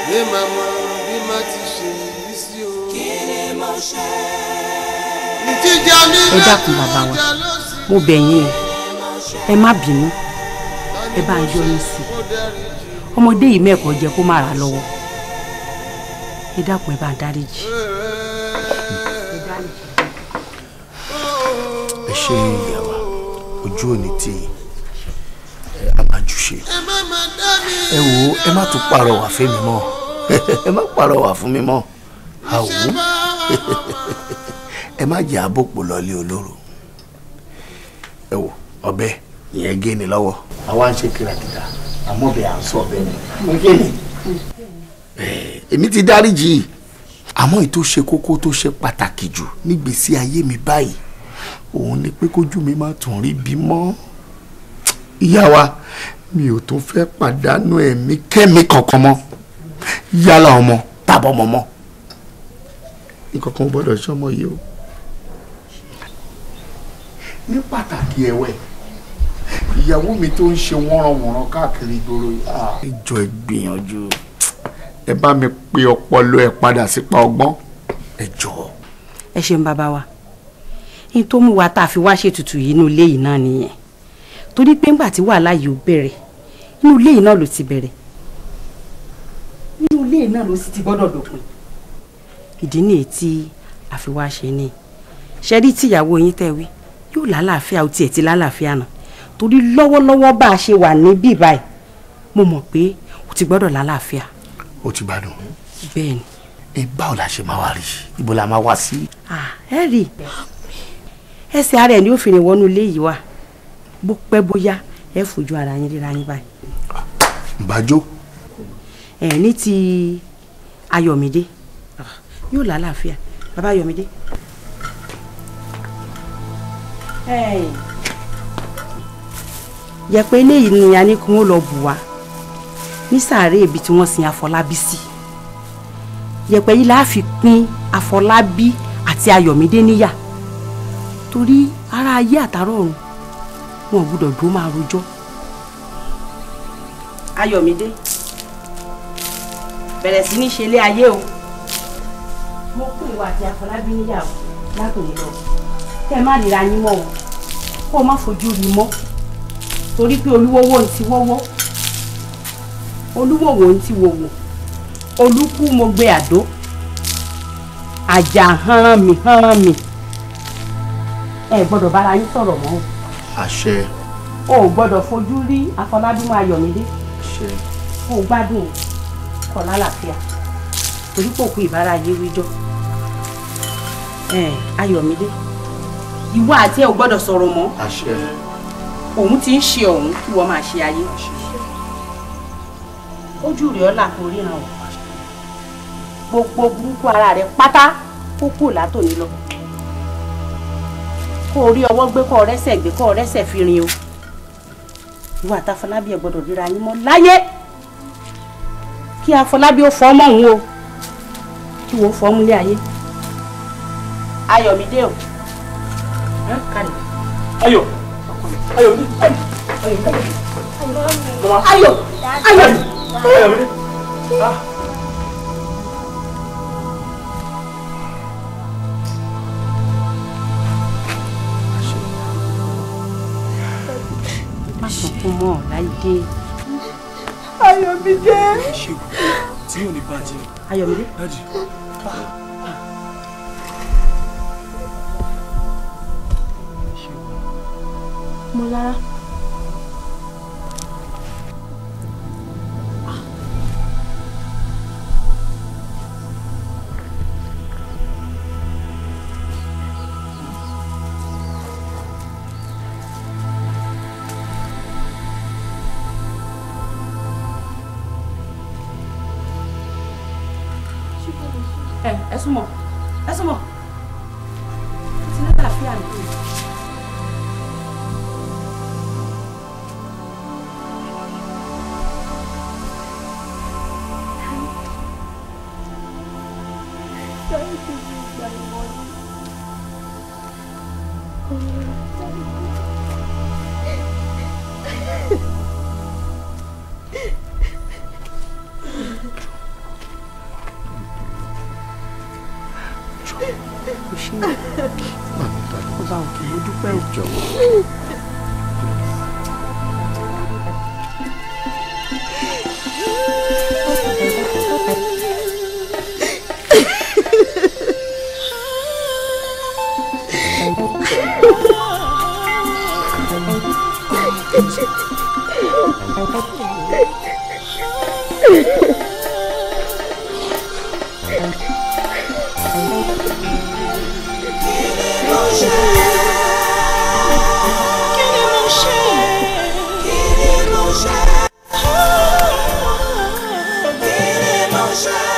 Bí màmá bí má ti ṣe yìí sí o. Kí ni mo ṣe? Ẹ dákun bàbá wa, mo bẹ̀ yín ni, ẹ má bínú, ẹ bá ń yọ́nú sí i. Ọmọdé yìí mẹ́kọ̀ọ́ jẹ kó má ra lọ́wọ́. Ẹ dákun, ẹ bá ń dáríjì. Ẹ ṣe ìyàwó, ojú òní tí a máa jù ṣe. Ẹ wo, ẹ má tún pàrọwà fún mi mọ́, ẹ má pàrọwà fún mi mọ́. Àwò ẹ má jẹ́ àbòpọ̀ lọ́lé olóró. Ẹ wò, ọbẹ̀ ìyẹn gé ni lọ́wọ́, àwa ń ṣe kìràkìtà, àmọ́ bẹ́ẹ̀ à ń sọ ọbẹ̀ ni kí ni. Èmi ti dáríjì, àmọ́ èyí tó ṣe kókó tó ṣe pàtàkì jù nígbèésí ayé mi báyìí òun ni pé kójú mi má tún rí bí mọ́. Ìyá wa, mi ò tún fẹ́ pàdánù ẹ̀mí kẹ́mi kankan mọ́, yálà ọmọ tàbọ̀ ọmọ mọ́. Nǹkan kan gbọ́dọ̀ ṣọmọ yìí o. Ní pàtàkì ẹ̀wẹ̀, ìyàwó mi tó ń ṣe wọ́nranwọ̀nran káàkiri ìgboro yìí. Ẹ jọ̀ọ́, ẹ gbìyànjú, ẹ bá mi pe ọpọlọ ẹ padà sípa ọgbọ́n, ẹ jọ̀ọ́. Ẹ ṣeun bàbá wa, ní tó mú wa tá a fi wá ṣètùtù yìí inú ilé yìí náà nìyẹn. Torí pé ńgbà tí wàhálà yìí ó bẹ̀rẹ̀, inú ilé yìí náà ló ti bẹ̀rẹ̀, inú ilé yìí náà ló sì ti gbọ́dọ̀ dópin. Ìdí nìyí tí a fi wá ṣe ni. Ṣe rí tìyàwó yín tẹ́ wí yóò lálàáfíà, ó tiẹ̀ ti lálàáfíà náà, torí lọ́wọ́lọ́wọ́ bá a ṣe wà níbí báyìí, mo mọ̀ pé ó ti gbọ́dọ̀ lálàáfíà. Ó ti gbádùn. Bẹ́ẹ̀ ni. Ẹ báwo la ṣe máa wá rí, ibo la máa wá sí? Ẹ rí ẹsẹ̀ ara ẹ̀ ní òfin ìwọ́nú ilé yìí wà, bó pẹ́ bóyá ẹ fojú ara yín ríra yín báyìí. Bàjọ́. Ẹ ní ti Ayọ̀mídé yóò lálàáfíà, bàbá Ayọ̀mídé. Yẹ̀pẹ̀ eléyìí ni a ní kí wọ́n lọ bù wá ní sàárè ibi tí wọ́n sin Afọlábí sí. Yẹ̀pẹ̀ yìí la fi pín Afọlábí àti Ayọ̀mídé níyà, torí ara ayé àtàrọ̀ ọ̀run wọn ò gbúdọ̀ dúró máa rojọ́. Ayọ̀mídé bẹ̀rẹ̀ sí ní ṣe ilé ayé o. Mo kú ìwà àti Afọlábí níyàwó látòní lọ, kẹ́ ẹ má ríra yín mọ́ o, kó o má fojú rí mọ́, torí pé olúwọ́wọ́ ń ti wọ́wọ́, olúwòwò ń ti wòwò, olúkú mo gbé àdó, àjà hánrán mi hánrán mi. Ẹ gbọ́dọ̀ bára yín sọ̀rọ̀ mọ́ o. Àṣẹ. O ò gbọ́dọ̀ fojú rí Afọlábí mọ́ Ayọ̀mídé. Àṣẹ. Kó o gbádùn kọ lálàáfíà, torí kò kú ìbára ayé wíjọ́. Ayọ̀mídé, ìwọ àti ẹ ò gbọ́dọ̀ sọ̀rọ̀ mọ́. Àṣẹ. Òun ti ń ṣe ọ̀hún kí wọ́n máa ṣe ayé. Ojú rẹ̀ ọ́ là kó ríran o. Gbogbo burúkú ara rẹ̀ pátá kó kúrò látòní lọ. Kó o rí ọwọ́ gbé, kó o rẹ́sẹ̀ gbé, kó o rẹ́sẹ̀ fi rin o. Ìwọ àti Afọlábí ẹ gbọ́dọ̀ ríra yín mọ́ láyé. Kí Afọlábí ó fọ́ ọmọ òun o, kí wọ́n fọ́ ọmú ilé ayé. Ayọ̀mídé o. Ayọ̀, Ayọ̀mídé, Ayọ̀, Ayọ̀, Ayọ̀mídé. Má sunkún mọ́ láìdé. Ayọ̀mídé. Ṣé tí yóò ní bàjẹ́? Ayọ̀mídé. Dájú. Mọ́lára. Ẹ súnmọ́, ẹ súnmọ́, ó ti lálàáfíà nù. O ṣé ọba òkè, mo dúpẹ́ o. Kí ni mo ṣe? Kí ni mo ṣe?